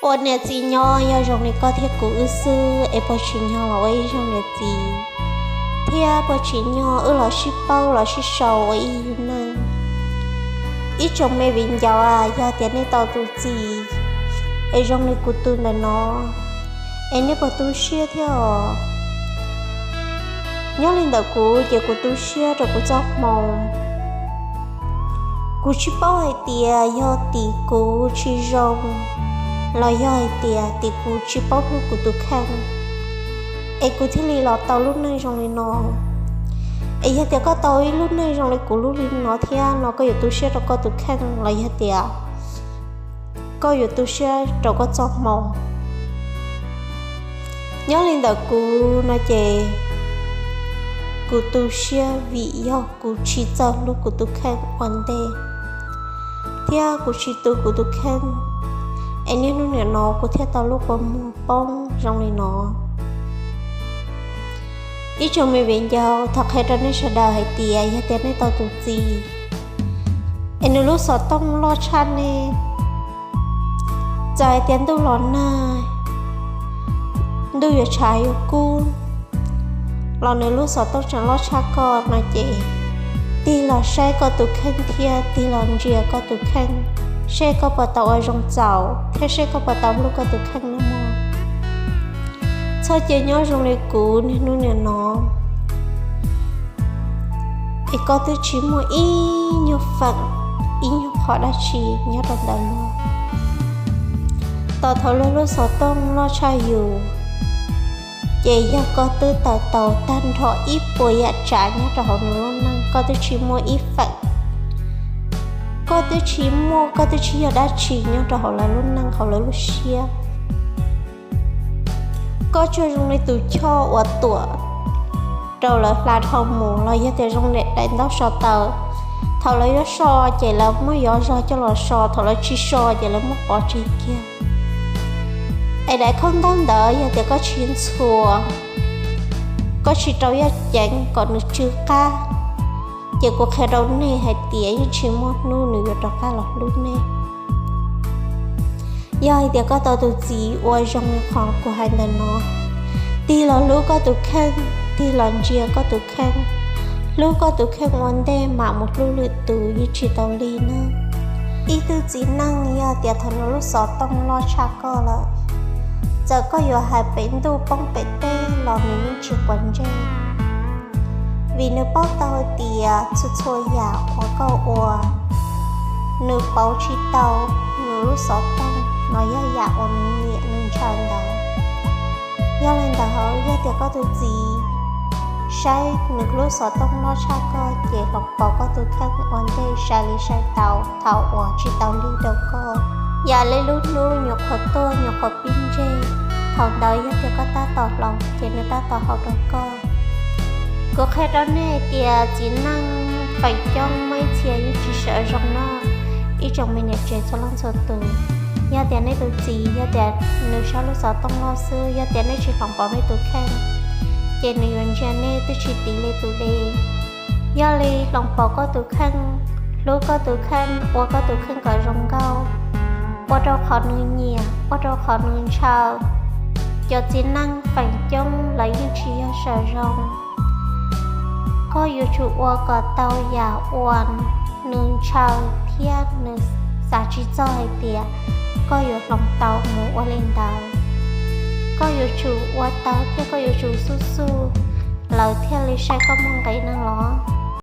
Ua niam txiv nyob yog zoo li koj thiab kuv wb xwb es puas tsim nyog los ua ib zaug niam txiv, thiab puas tsim nyog wb los sib paub los sib sau ua ib yig neej. Ib tsoom me viv ncaus, yog tias nej tau tus txiv es zoo li kuv tus ntawm no, es nej puas tu siab thiab os? Nyob li ntawm kuv ces kuv tu siab rau kuv txoj hmoo. Kuv tsis paub hais tias yog tim kuv tsis zoo, los yog hais tias tim kuv tsis paub hlub kuv tus kheej, es kuv thiaj li los tau lub neej zoo li no. Es yog tias koj tau ib lub neej zoo li kuv lub li no thiab no, koj yuav tu siab rau koj tus kheej los yog tias koj yuav tu siab rau koj txoj hmoo? Nyob li ntawm kuv no ces kuv tu siab vim yog kuv tsis txawj hlub kuv tus kheej ua ntej, thiab kuv tsis tu kuv tus kheej, es niaj hnub nim no kuv thiaj tau lub kua muag poob zoo li no. Ib tsoom me viv ncaus, thov qhia rau nej sawv daws hais tias yog tias nej tau tus txiv es nws lub xov tooj loj tshaj nej, txawm hais tias ntuj los nag, ntuj yuav tshav yuav kub, los nws lub xov tooj tseem loj tshaj koj no ces tig los saib koj tus kheej thiab tig los ntsia koj tus kheej, seb koj puas tau ua zoo txaus thiab seb koj puas tau hlub koj tus kheej nawb mog. Txhob cia nyob zoo li kuv niaj hnub nim no, es koj twb tsis muaj ib nyuag feem, ib nyuag qhov dab tsi nyob rau ntawm luag. Tos thaum luag lub xov tooj loj tshaj yus, ces yog koj twb tawm tau tag nrho ib puas yam tsav nyob rau hauv nws lub neej, koj twb tsis muaj ib feem, koj twb tsis muaj, koj twb tsis yog dab tsi nyob rau hauv lawv lub neej hauv lawv lub siab. Koj tsuas zoo li tus choj uas tuam rau lawv hla dhau mus los yog tias zoo li daim ntaub so taws, thaum lawv yuav so ces lawv muab yov zog coj los so, thaum lawv tsis so ces lawv muab pov tseg kiag. Es daim khaub ntaub ntawd yog tias koj tsis ntxhua, koj tsis rau yaj ceev kom nws tsw qab, ces kuv qhia rau nej hais tias yeej tsis muaj hnub nws yuav rov qab los hlub nej. Yog hais tias koj tau tus txiv ua zoo li qhov kuv hais ntawm no, tig los hlub koj tus kheej, tig los ntsia koj tus kheej, hlub koj tus kheej ua ntej mam mus hlub lwm tus yeej tsis tau li nawb. Ib tug txiv neej yog tias thaum nws lub xov tooj loj tshaj koj lawm, txawm koj yuav hais pem ntuj poob pem teb los nws yeej tsis quav ntsej, vim nws paub tau tias txhua txhua yam uas koj ua, nws pauv tsis tau nws lub xov tooj los yog yam uas nws nyiam nws ntshaw ntawd. Yog li ntawd, yog tias koj tus txiv saib nws lub xov tooj loj tshaj koj ces hloov pauv koj tus kheej ua ntej sai li sai tau thaum uas tsis tau lig rau koj. Yam li lub hnub nyuam qhuav tuaj nyuam qhuav pib ntseg, thaum ntawd yog tias koj tab tom hloov ces nws tab tom haum rau koj. Kuv qhia rau nej tias txiv neej feem coob muaj ib txhia yeej tsis sawv zoo noj. Ib tsoom me niam tsev txhua leej txhua tus, yog tias nej tus txiv yog tias nws saib lub xov tooj loj xwb, yog tias nej tsis hloov pauv nej tus kheej, ces nws yuav ntsia nej twb tsis tiv li tus dej. Yog li hloov pauv koj tus kheej, hlub koj tus kheej, ua koj tus kheej kom zoo nkauj, ua rau qhov nws nyiam, ua rau qhov nws ntshaw. Cov txiv neej feem coob lawv yeej tsis yog sawv zoo. Koj yuav tsum ua kom tau yam uas nws ntshaw thiab nws xav tsis txog hais tias koj yuav hloov tau mus ua li ntawd. Koj yuav tsum ua tau thiab koj yuav tsum xub xub, lawv thiaj li saib koj muaj nqis neeg los.